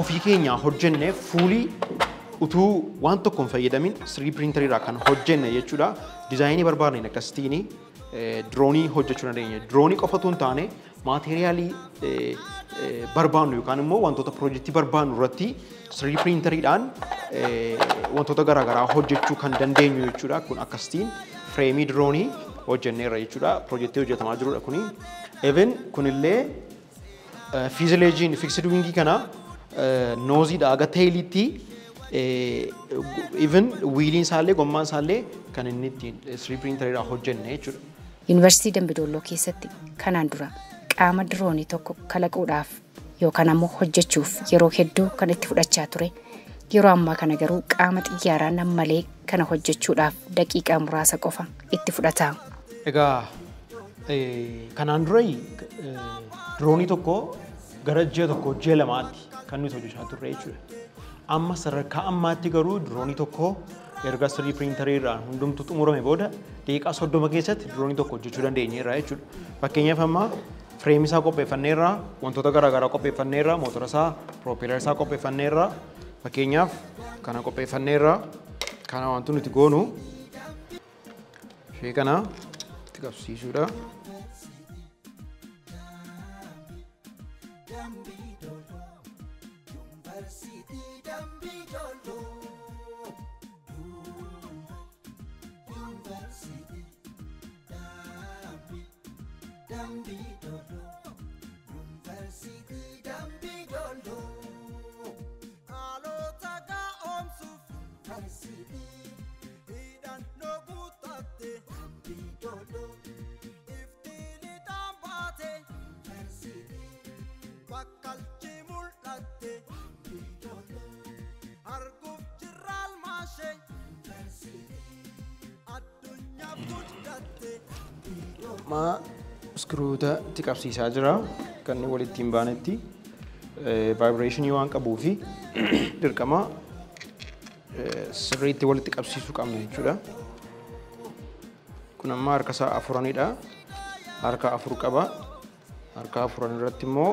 Speaker 3: ofii keenya hojjenne fuulii utuu waan tokko hin fayyadamin 3D printer irraa kan hojjenne jechuudha. Dizaayinii barbaadneen akkasittiin diroonii hojjechuu dandeenya. Diroonii qofa otoo hin taane maateeriyaalii barbaannu yookaan immoo wantoota piroojeektii barbaannu irratti 3D printeriidhaan wantoota garaagaraa hojjechuu kan dandeenyu jechuudha. Kun akkasittiin fireemii diroonii hojjenneerra jechuudha. Piroojeektii hojjetamaa jirudha kuni. Even kunillee fiizileejiin fixed wingii kana nooziidha haga teeliitti even wiiliin isaallee gommaan isaallee kan inni ittiin 3D printer irraa hojjenne jechuudha.
Speaker 1: Yuunivarsiitii Dambidolloo keessatti kanaan dura qaama diroonii tokko kalaquudhaaf yookaan ammoo hojjechuuf yeroo hedduu kan itti fudhachaa ture. Yeroo ammaa kana garuu qaama xiyyaaraa nammalee kana hojjechuudhaaf daqiiqaa muraasa qofa itti fudhata.
Speaker 3: Egaa kanaan dura diroonii tokko gara ji'a 1 ji'a 2tti kan nuti hojjechaa turre jechuudha. Amma sadarkaa ammaatti garuu diroonii tokko erga 3D printer irraa hundumtuu xumurame booda daqiiqaa 30 keessatti diroonii tokko hojjechuu dandeenyeerra jechuudha. Fakkeenyaaf amma fireemii isaa qopheeffanneerra, wantoota garaagaraa qopheeffanneerra, mootora isaa, propeller isaa qopheeffanneerra. Fakkeenyaaf kana qopheeffanneerra, kana wanti nuti goonu ishee kana itti qabsiisuudha. Ma iskruuta itti qabsiisaa jira kan inni walitti hin baanetti vaayibireeshinii waan qabuu fi dirqama sirriitti walitti qabsiisuu qabna jechuudha. Kun amma harka isaa afuranidha. Harka 4 qaba. Harka 4 irratti immoo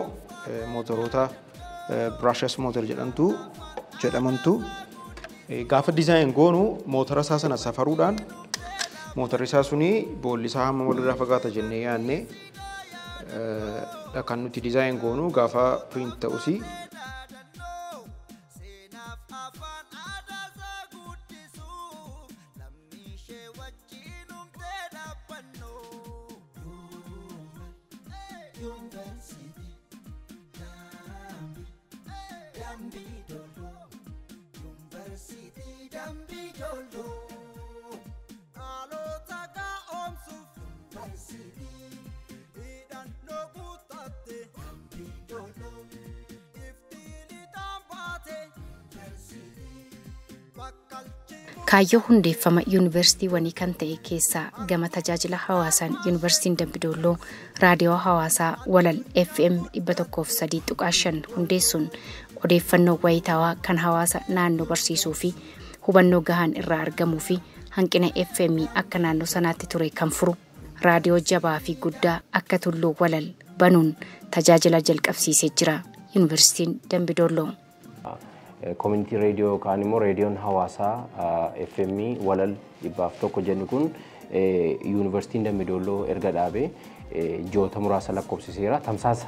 Speaker 3: mootoroota brushless motor jedhamantu Gaafa design goonu motora isaa sana safaruudhaan motorri isaa suni boolli isaa hamma walirraa fagaata jennee yaadne kan nuti design goonu gaafa print ta'usi.
Speaker 1: Kaayyoo hundeeffama yuunivarsiitiiwwanii kan ta'e keessaa gama tajaajila hawaasaan Yuunivarsiitiin Dambidolloo raadiyoo hawaasaa Walal FM 103.5 hundeessuun odeeffannoo wayitaawaa kan hawaasa naannoo barsiisuu fi hubannoo gahaan irraa argamuu fi hanqina FM akka naannoo sanaatti ture kan furu raadiyoo jabaa fi guddaa akka tulluu Walal banuun tajaajila jalqabsiisee jira Yuunivarsiitiin Dambidolloo.
Speaker 2: Community radio yookaan immoo raadiyoon hawaasaa FM Walal 101 jennu kun Yuunivarsiitiin Dambidolloo erga dhaabee ji'oota muraasa lakkoofsiseera. Tamsaasa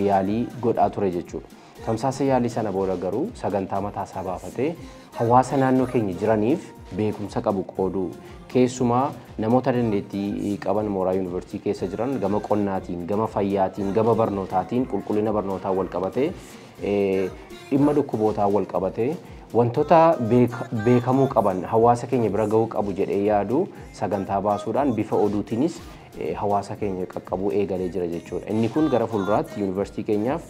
Speaker 2: yaalii godhaa ture jechuudha. Tamsaasa yaalii sana booda garuu sagantaa mataa isaa baafatee hawaasa naannoo keenya jiraniif beekumsa qabu qooduu, keessumaa namoota dandeettii qaban mooraa yuunivarsiitii keessa jiran gama qonnaatiin, gama fayyaatiin, gama barnootaatiin, qulqullina barnootaan wal qabatee, dhimma dhukkubootaan wal qabatee wantoota beekamuu qaban hawaasa keenya bira gahuu qabu jedhee yaadu sagantaa baasuudhaan bifa oduutiinis hawaasa keenya qaqqabuu eegalee jira jechuudha. Inni kun gara fuulduraatti yuunivarsiitii keenyaaf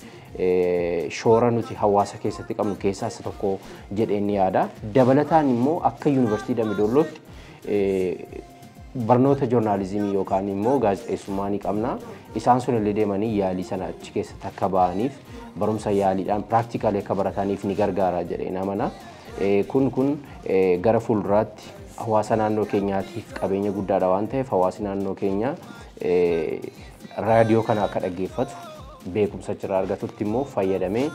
Speaker 2: shoora nuti hawaasa keessatti qabnu keessaa isa tokko jedhee ni yaada. Dabalataan immoo akka Yuunivarsiitii Dambidollootti barnoota joornaalizimii yookaan immoo gaazexeessummaa ni qabna. Isaan sun illee deemanii yaalii sana achi keessatti akka ba'aniif barumsa yaaliidhaan piraaktikaalii akka barataniif ni gargaara jedhee amana. Kun gara fuulduraatti hawaasa naannoo keenyaatiif qabeenya guddaadha waan ta'eef hawaasi naannoo keenyaa raadiyoo kana akka dhaggeeffatu beekumsa achirraa argatutti immoo fayyadamee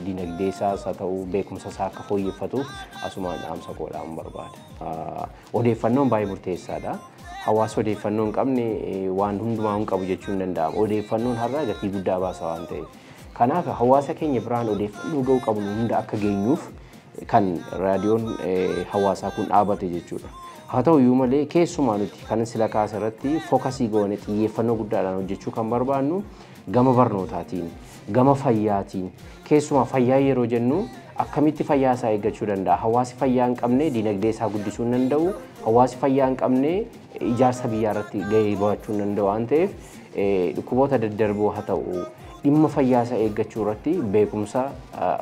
Speaker 2: dinagdee isaas haa ta'u beekumsa isaa akka fooyyeffatuuf asumaan dhaamsa godhaan barbaada. Odeeffannoon baay'ee murteessaadha. Hawaasa odeeffannoo hin qabne waan hundumaa hin qabu jechuun hin danda'amu. Odeeffannoon har'a gatii guddaa baasa waan ta'eef. Kanaaf hawaasa keenya biraan odeeffannoo ga'uu qabnu hunda akka geenyuuf kan raadiyoon hawaasaa kun dhaabate jechuudha. Haa ta'u iyyuu malee keessumaa nuti kan sila kaasa irratti fookasii goone xiyyeeffannoo guddaadhaan hojjechuu kan barbaannu gama barnootaatiin, gama fayyaatiin, keessumaa fayyaa yeroo jennu akkamitti fayyaa isaa eeggachuu danda'a? Hawaasi fayyaa hin qabne dinagdee isaa guddisuu hin danda'u. Hawaasi fayyaa hin qabne ijaarsa biyyaa irratti gahee bahachuu hin danda'u waan ta'eef dhukkuboota daddarboo haa ta'u dhimma fayyaa isaa eeggachuu irratti beekumsa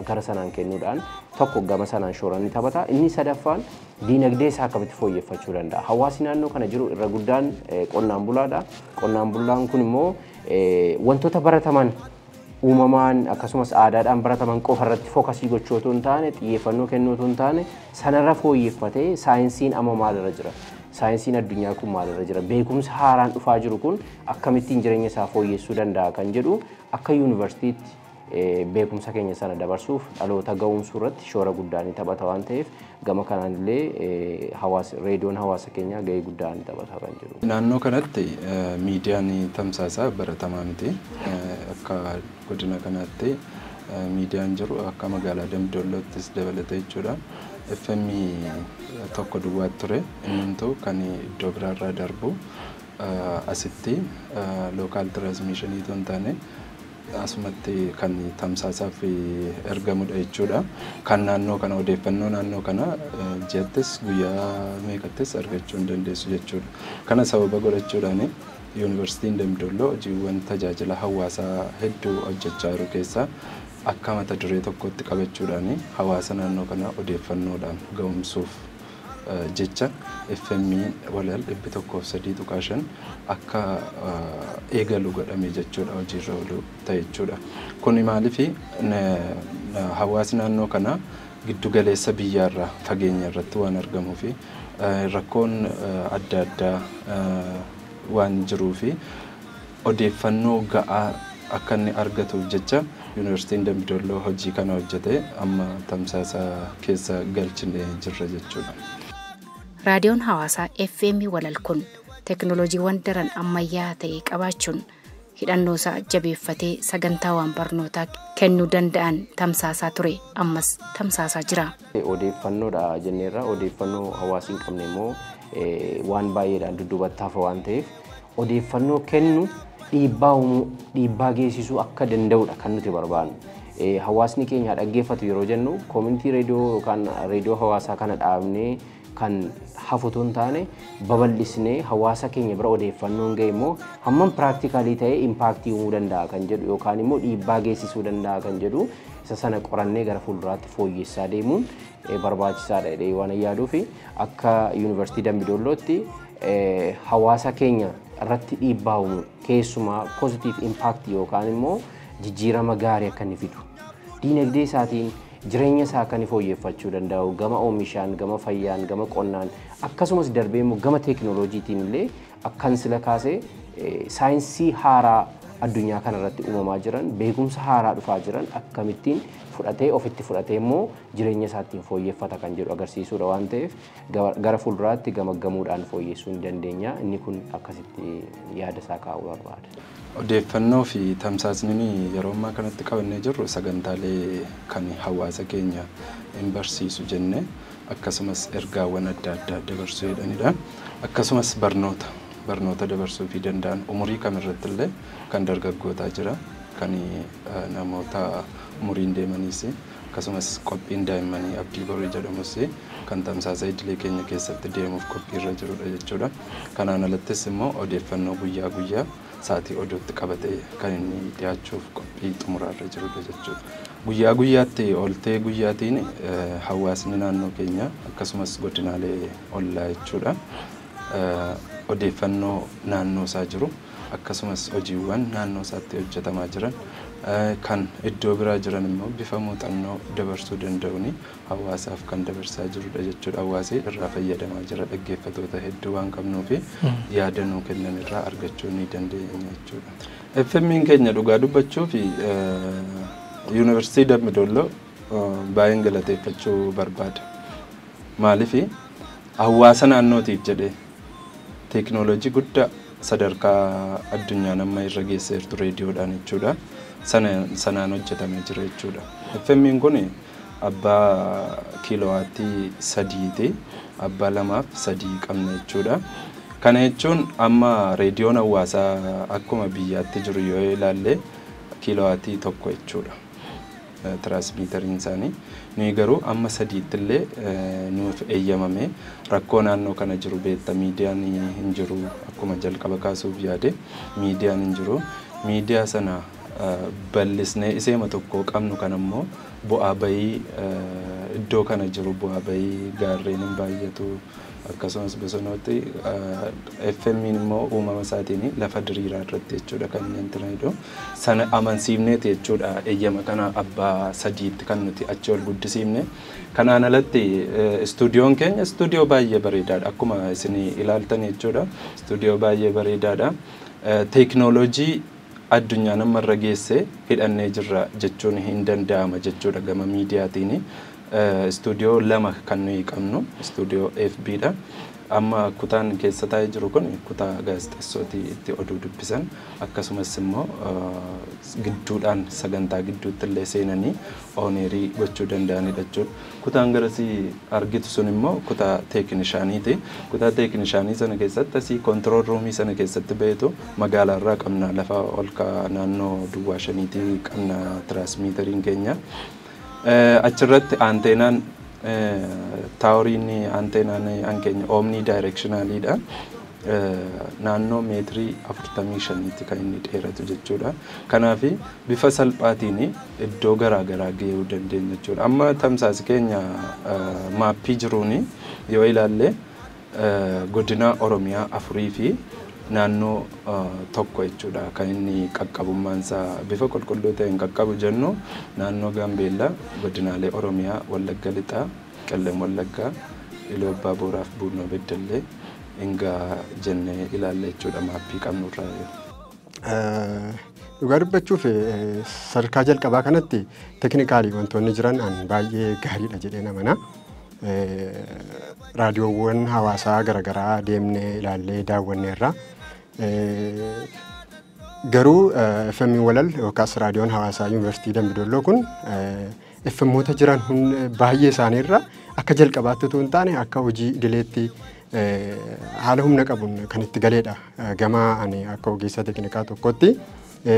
Speaker 2: gara sanaan kennuudhaan tokko gama sanaan shoora ni taphata. Inni sadaffaan dinagdee isaa akkamitti fooyyeffachuu danda'a? Hawaasi naannoo kana jiru irra guddaan qonnaan bulaadha. Qonnaan bulaan kun immoo wantoota barataman uumamaan akkasumas aadaadhaan barataman qofa irratti fookasii gochuu otoo hin taane, xiyyeeffannoo kennuu otoo hin taane, sanarra fooyyeffatee saayinsiin amma maalirra jira? Saayinsiin addunyaa kun maalirra jira? Beekumsa haaraan dhufaa jiru kun akkamittiin jireenya isaa fooyyessuu danda'a kan jedhu akka yuunivarsiitiitti beekumsa keenya sana dabarsuuf dhaloota ga'umsuu irratti shoora guddaa ni taphata waan ta'eef gama kanaan illee reediyoon hawaasa keenyaa gahee guddaa ni taphata kan jedhu.
Speaker 5: Naannoo kanatti miidiyaan tamsaasaa baratamaa miti. Akka godina kanaatti miidiyaan jiru akka magaalaa Dambidollottis dabalatee jechuudha. FM tokko duwwaatti ture innumtuu kan iddoo biraarraa darbu asitti lookaal tiraansmishinii otoo hin taane asumatti kan tamsaasaaf ergamudha jechuudha. Kan naannoo kana odeeffannoo naannoo kana ji'attis guyyaa meeqattis argachuu hin dandeessu jechuudha. Kana sababa godhachuudhaan Yuunivarsiitiin Dambidolloo hojiiwwan tajaajila hawaasaa hedduu hojjechaa jiru keessaa akka mata duree tokkotti qabachuudhaan hawaasa naannoo kana odeeffannoodhaan ga'umsuuf jecha FM Walal 103.5 akka eegalu godhame jechuudha, hojiirra oolu ta'e jechuudha. Kun maaliif hawaasni naannoo kana giddu galeessa biyyaarraa fageenya irratti waan argamuu fi rakkoon adda addaa waan jiruu fi odeeffannoo ga'aa akka inni argatuuf jecha Yuunivarsiitiin Dambidolloo hojii kana hojjete amma tamsaasa keessa galchinee jirra jechuudha.
Speaker 1: Raadiyoon hawaasaa FM Walal kun teekinooloojiiwwan daran ammayyaa ta'e qabaachuun hidhannoo isaa jabeeffatee sagantaawwan barnootaa kennuu danda'an tamsaasaa ture ammas tamsaasaa jira.
Speaker 2: Odeeffannoodha jenneerra odeeffannoo hawaasni hin qabne immoo waan baay'eedhaan dudduubatti hafa waan ta'eef odeeffannoo kennu dhiibbaa uumuu dhiibbaa geessisuu akka danda'udha kan nuti barbaannu. Hawaasni keenya dhaggeeffatu yeroo jennu koomunitii reediyoo yookaan reediyoo hawaasaa kana dhaabnee kan hafu otoo hin taane babal'isnee hawaasa keenya bira odeeffannoon ga'e immoo hammam piraaktikaalii ta'ee impaaktii uumuu danda'a kan jedhu yookaan immoo dhiibbaa geessisuu danda'a kan jedhu isa sana qorannee gara fuulduraatti fooyyessaa deemuun barbaachisaadha jedhee waan yaaduu fi akka yuunivarsiitii Dambidollootti hawaasa keenya irratti dhiibbaa uumuu keessumaa pozitiiv impaaktii yookaan immoo jijjiirama gaarii akka inni fidu diinagdee isaatiin jireenya isaa akka inni fooyyeffachuu danda'u gama oomishaan gama fayyaan gama qonnaan akkasumas darbee immoo gama teekinooloojiitiin illee akkan sila kaasee saayinsii haaraa addunyaa kanarratti uumamaa jiran beekumsa haaraa dhufaa jiran akkamittiin fudhatee ofitti fudhatee immoo jireenya isaattiin fooyyeffata kan jedhu agarsiisuudha waan ta'eef gara fuulduraatti gamaggamuudhaan fooyyessuu ni dandeenya. Inni kun akkasitti yaada isaa kaa'uu barbaada.
Speaker 5: Odeeffannoo fi tamsaasni yeroo ammaa kanatti qabannee jirru sagantaalee kan hawaasa keenya hin barsiisu jenne akkasumas ergaawwan adda addaa dabarsuu jedhanidha. Akkasumas barnoota dabarsuu fi danda'an umurii kamirratti illee kan dargaggootaa jira kan namoota umuriin deemaniis akkasumas qophiin daa'immanii abdii borii jedhamus kan tamsaasa idilee keenya keessatti deemuuf qophiirra jirudha jechuudha. Kanaan alattis immoo odeeffannoo guyyaa guyyaa sa'aatii oduutti qabatee kan inni dhiyaachuuf qophii xumuraarra jirudha jechuudha. Guyyaa guyyaatti ooltee guyyaatiin hawaasni naannoo keenya akkasumas godinaalee ollaa jechuudha. Odeeffannoo naannoo isaa jiru akkasumas hojiiwwan naannoo isaatti hojjetamaa jiran kan iddoo biraa jiran immoo bifa muuxannoo dabarsuu danda'uun hawaasaaf kan dabarsaa jirudha jechuudha. Hawaasi irraa fayyadamaa jira dhaggeeffattoota hedduu waan qabnuu fi yaada nuu kennan irraa argachuu ni dandeenya jechuudha. FM'n keenya dhugaa dubbachuu fi Yuunivarsiitii Dambidolloo baay'een galateeffachuu barbaada. Maaliif hawaasa naannootiif jedhee teekinooloojii guddaa sadarkaa addunyaan amma irra geesseertu reediyoodhaan jechuudha. Sanaan hojjetamee jira jechuudha. FM'n kun abbaa kiilowaattii 3ti, abbaa 2 fi 3 qabna jechuudha. Kana jechuun amma reediyoon hawaasaa akkuma biyyaatti jiru yoo ilaalle kiilowaattii 1 jechuudha. Tiraasmiiteriin isaanii nuyi garuu amma 3tti illee nuuf eeyyamame rakkoo naannoo kana jiru beekta miidiyaan hin jiru akkuma jalqaba kaasuuf yaade miidiyaan hin jiru miidiyaa sana bal'isnee iseema tokko qabnu kan ammoo bu'aa bayii iddoo kana jiru bu'aa bayii gaarreen hin baay'atu akkasumas bosonootti FM'n immoo uumama isaatiin lafa diriiraa irratti jechuudha kan inni intinaa sana amansiifneeti jechuudha eeyyama kana abbaa 3tti kan nuti achi ol guddisiifne. Kanaan alatti istuudiyoon keenya istuudiyoo baay'ee bareedaadha akkuma isin ilaaltan jechuudha istuudiyoo baay'ee bareedaadha. Teekinooloojii addunyaan amma irra geesse hidhannee jirra jechuun hin danda'ama jechuudha gama miidiyaatiin. Istuudiyoo 2 kan nuyi qabnu istuudiyoo FB dha. Amma kutaan keessa taa'ee jiru kun kutaa gaazexeessootii itti oduu dubbisan akkasumas immoo gidduudhaan sagantaa gidduutti illee seenanii ooneerii gochuu danda'anidha jechuudha. Kutaan garasii argitu sun immoo kutaa teeknishaaniiti. Kutaa teeknishaanii sana keessatti asii koontirool ruumii sana keessatti bahetu magaalaarraa qabna lafa ol ka'aa naannoo duwwaa 5 qabna tiraasmiiteriin keenya. Achirratti anteenaan taaworiin anteenaan an keenya oomnii daayireekshinaaliidha. Naannoo meetirii 45tti kan inni dheeratu jechuudha. Kanaaf bifa salphaatiin iddoo garaa garaa gahuu dandeenya jechuudha. Amma tamsaasi keenya maappii jiruun yoo ilaalle godina Oromiyaa 4 fi naannoo 1 jechuudha kan inni qaqqabummaan isaa bifa qulqulluu ta'een qaqqabu jennu naannoo Gaambeellaa godinaalee Oromiyaa Wallagga Lixaa Qellem Wallaggaa Iluu Abbaa Booraa fi Buunoo Beddellee ingaa jennee ilaalla jechuudha maappii qabnurraa.
Speaker 6: Dhugaa dubbachuuf sadarkaa jalqabaa kanatti teeknikaalii wantoonni jiran an baay'ee gaariidha jedhee amana. Raadiyoowwan hawaasaa garaagaraa deemnee ilaallee daawwanneerra. Garuu FM Walal yookaas raadiyoon hawaasaa Yuunivarsiitii Dambidolloo kun FMoota jiran baay'ee isaaniirra akka jalqabaatti otoo hin taane akka hojii idileetti haala humna qabuun kan itti galeedha. Gama ani akka ogeessa teeknikaa tokkotti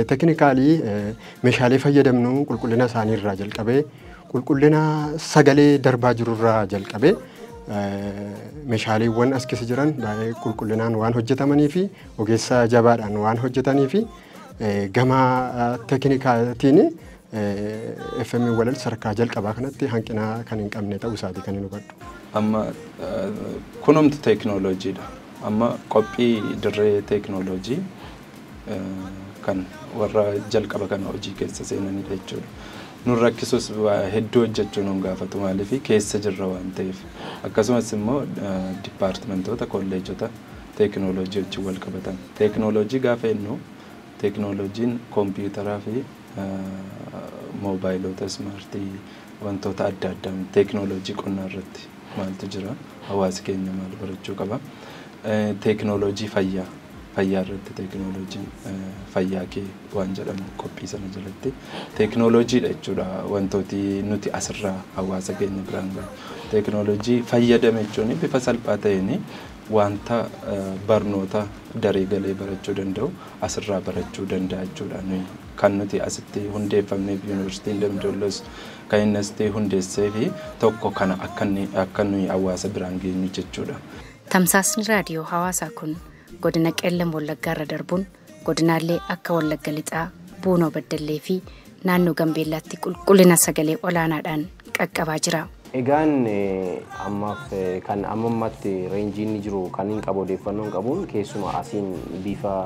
Speaker 6: teeknikaalii meeshaalee fayyadamnu qulqullina isaaniirraa jalqabee qulqullina sagalee darbaa jirurraa jalqabee meeshaaleewwan as keessa jiran baay'ee qulqullinaan waan hojjetamanii fi ogeessa jabaadhaan waan hojjetanii fi gama teeknikaatiin FM Walal sadarkaa jalqabaa kanatti hanqina kan hin qabne ta'uu isaati kan hin hubadhu.
Speaker 5: Amma kunumtu teeknooloojiidha. Amma qophii dirree teeknooloojii kan warra jalqaba kana hojii keessa seenanidha jechuudha. Nun rakkisus hedduu hojjechuu nun gaafatu maaliif keessa jirra waan ta'eef. Akkasumas immoo dipaartimentoota kolleejota teeknooloojii wajjin wal qabatan. Teeknooloojii gaafa jennu teeknooloojiin kompiitaraa fi moobaayilota ismaartii wantoota adda addaa teeknooloojii qonnaa irratti maaltu jira hawaasi keenya maal barachuu qaba. Teeknooloojii fayyaa fayyaa irratti teeknooloojiin fayyaa kee waan jedhamu qophii sana jalatti teeknooloojiidha jechuudha wantooti nuti asirraa hawaasa keenya biraan gahu. Teeknooloojii fayyadame jechuun bifa salphaa ta'een wanta barnoota daree galee barachuu danda'u asirraa barachuu danda'a jechuudha. Kan nuti asitti hundeeffamneef Yuunivarsiitiin Dambidoolloos kan inni asitti hundeessee fi tokko kana akka nuyi hawaasa biraan geenyu jechuudha.
Speaker 1: Tamsaasni raadiyoo hawaasaa kun godina Qeellam Wallaggaarra darbuun godinaalee akka Wallagga Lixaa, Buunoo Baddallee fi naannoo Gambeellaatti qulqullina sagalee olaanaadhaan qaqqabaa jira.
Speaker 2: Egaan ammaaf kan amma ammatti reenjiin jiru kan hin qabu odeeffannoo hin qabuun keessumaa asiin bifa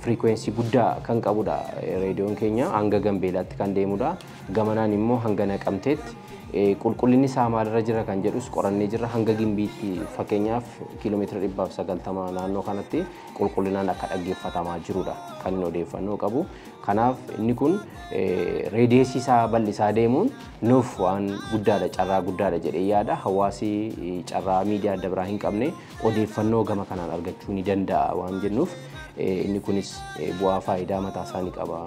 Speaker 2: firikwensii guddaa kan qabudha. Reediyoon keenya hanga Gambeellaatti kan deemudha. Gamanaan immoo hanga Naqamteetti qulqullinni isaa maalirra jira kan jedhus qorannee jirra. Hanga Gimbiitti fakkeenyaaf kiiloomeetira 190 naannoo kanatti qulqullinaan akka dhaggeeffatamaa jirudha kan inni odeeffannoo qabu. Kanaaf inni kun reediyeesii isaa bal'isaa deemuun nuuf waan guddaadha, carraa guddaadha jedhee yaada. Hawaasi carraa miidiyaa adda biraa hin qabne odeeffannoo gama kanaan argachuu ni danda'a waan jennuuf inni kunis bu'aa faayidaa mataa isaa ni qaba.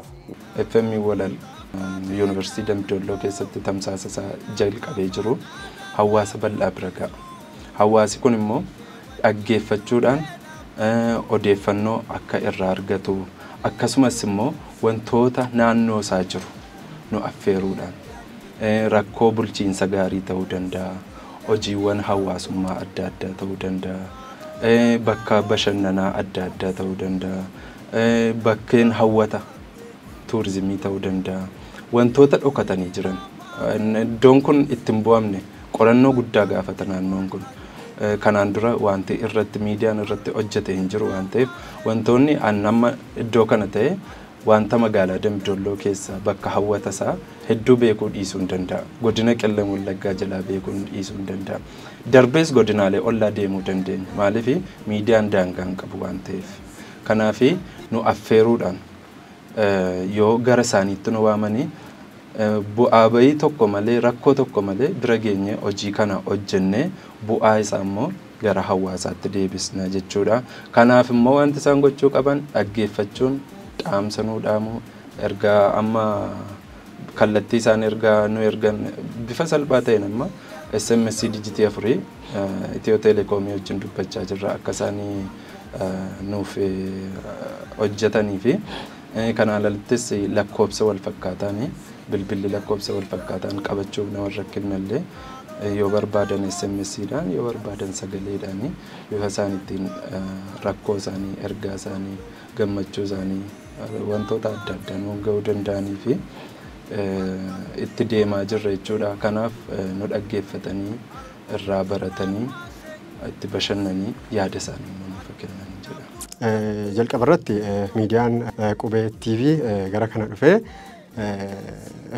Speaker 5: FM Walal Yuunivarsiitii Dambidolloo keessatti tamsaasa isaa jalqabee jiru hawaasa bal'aa bira ga'a. Hawaasi kun immoo dhaggeeffachuudhaan odeeffannoo akka irraa argatu akkasumas immoo wantoota naannoo isaa jiru nu affeeruudhaan rakkoo bulchiinsa gaarii ta'uu danda'a, hojiiwwan hawaasummaa adda addaa ta'uu danda'a, bakka bashannanaa adda addaa ta'uu danda'a, bakkeen hawwata tuurizimii ta'uu danda'a. Wantoota dhokatanii jiran iddoon kun ittiin bu'amne qorannoo guddaa gaafata naannoon kun. Kanaan dura wanti irratti miidiyaan irratti hojjete hin jiru waan ta'eef wantoonni amma iddoo kana ta'e wanta magaalaa Dambidolloo keessa bakka hawwata isaa hedduu beekuu dhiisuu hin danda'a. Godina Qellem Wallaggaa jalaa beekuu dhiisuu hin danda'a. Darbees godinaalee ollaa deemuu dandeenya. Maaliif miidiyaan daangaa hin qabu waan ta'eef. Kanaaf nu affeeruudhaan yoo gara isaaniitti nu waamanii bu'aa bayii tokko malee rakkoo tokko malee bira geenye hojii kana hojjennee bu'aa isaa immoo gara hawaasaatti deebisna jechuudha. Kanaaf immoo wanti isaan gochuu qaban dhaggeeffachuun dhaamsa nuu dhaamuu ergaa amma kallattii isaan ergaa nu ergan bifa salphaa ta'een amma SMS dijitii 4 Itiyoo Telekoomii wajjin dubbachaa jirra akka isaanii nuuf hojjetanii fi kanaan alattis lakkoobsa wal fakkaataan bilbilli lakkoobsa wal fakkaataan qabachuuf nama rakkinnallee yoo barbaadan SMS-dhaan yoo barbaadan sagaleedhaan bifa isaan ittiin rakkoo isaanii ergaa isaanii gammachuu isaanii wantoota adda addaa nuun ga'uu danda'anii fi itti deemaa jirra jechuudha. Kanaaf nu dhaggeeffatanii irraa baratanii itti bashannanii yaada isaanii immoo nuuf kennan jedha.
Speaker 6: Jalqaba irratti miidiyaan Qubee TV gara kana dhufee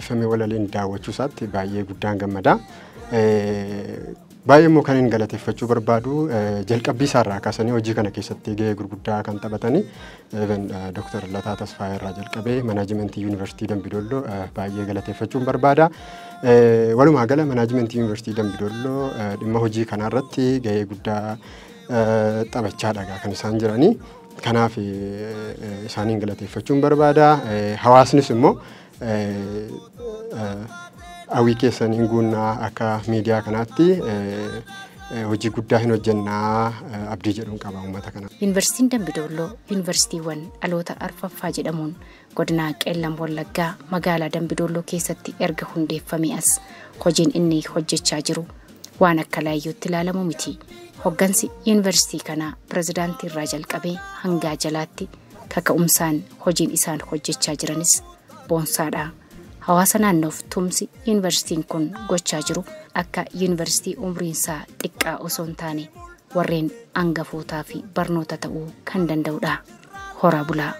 Speaker 6: FM Walaliin daawwachuu isaatti baay'ee guddaan gammada. Baay'ee immoo kan hin galateeffachuu barbaadu jalqabbii isaarraa kaasanii hojii kana keessatti gahee gurguddaa kan taphatanii Dr. Lataa Tasfaayee irraa jalqabee manaajimentii Yuunivarsiitii Dambidolloo baay'ee galateeffachuun barbaada. Walumaa gala manaajimentii Yuunivarsiitii Dambidolloo dhimma hojii kanarratti gahee guddaa taphachaadha kan isaan jiranii. Kanaaf isaaniin galateeffachuun barbaada. Hawaasnis immoo hawwii keessaniin guunnaa akka miidiyaa kanaatti hojii guddaa hin hojjennaa abdii jedhuun qaba uummata kana.
Speaker 1: Yuunivarsiitiin Dambidolloo yuunivarsiitiiwwan dhaloota arfaffaa jedhamuun godina Qeellam Wallaggaa magaalaa Dambidolloo keessatti erga hundeeffamee as hojiin inni hojjechaa jiru waan akka laayyootti ilaalamu miti. Hoggansi yuunivarsiitii kanaa pirezidaantii irraa jalqabee hangaa jalaatti kaka'umsaan hojiin isaan hojjechaa jiranis boonsaadha. Hawaasa naannoof tumsi yuunivarsiitiin kun gochaa jiru akka yuunivarsiitii umriinsaa xiqqaa osoo hin taane warreen angafootaa fi barnoota ta'uu kan danda'udha. Horaa bulaa.